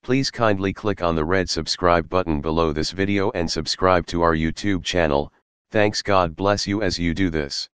Please kindly click on the red subscribe button below this video and subscribe to our YouTube channel. Thanks. God bless you as you do this.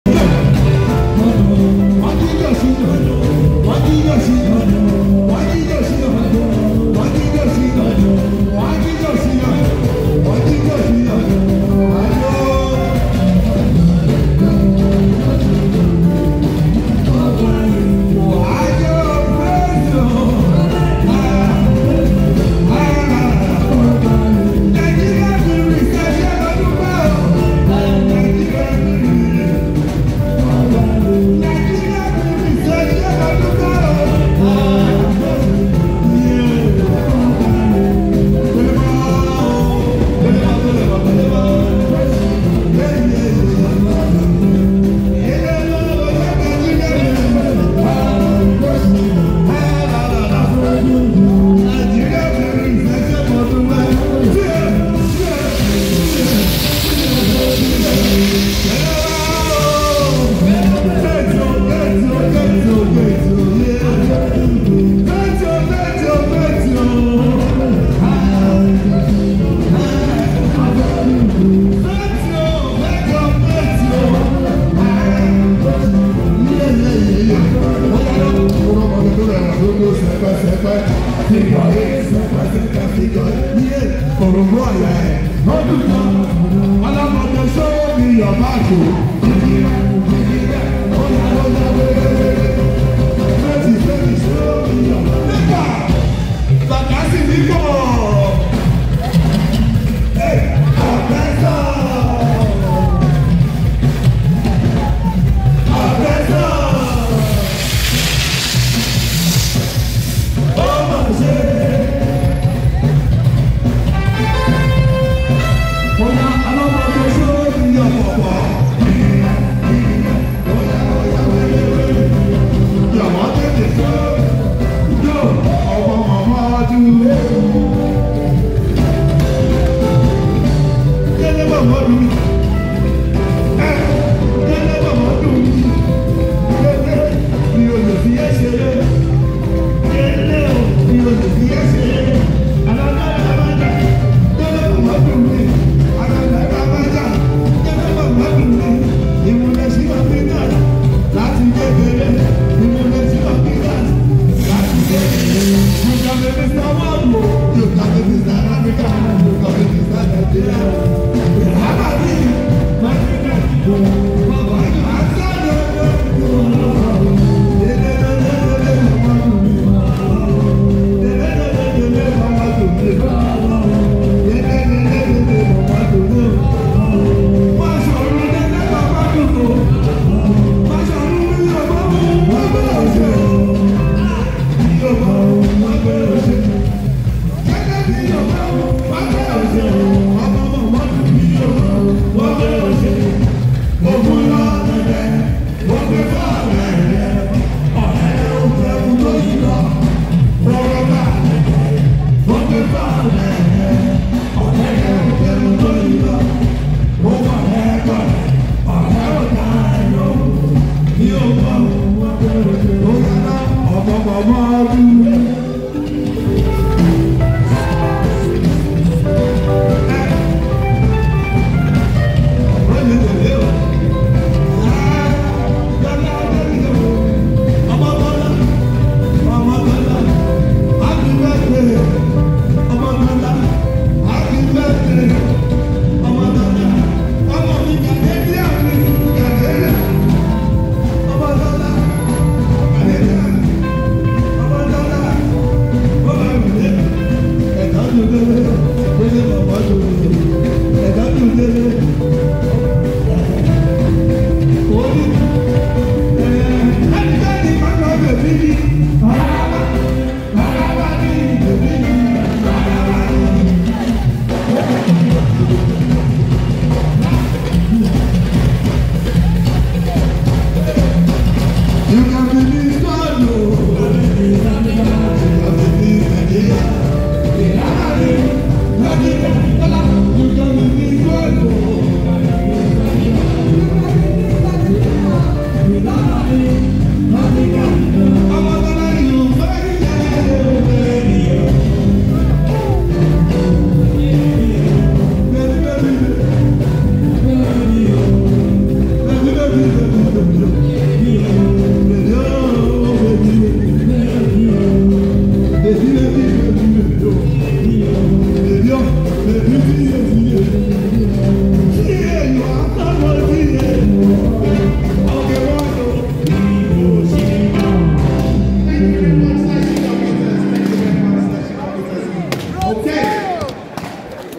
Yo,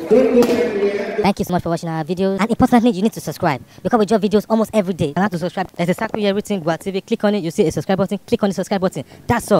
Don't go anywhere. Thank you so much for watching our videos. And importantly, you need to subscribe because we drop videos almost every day. And how to subscribe? There's a circle here written Gua TV. Click on it, you see a subscribe button. Click on the subscribe button. That's all.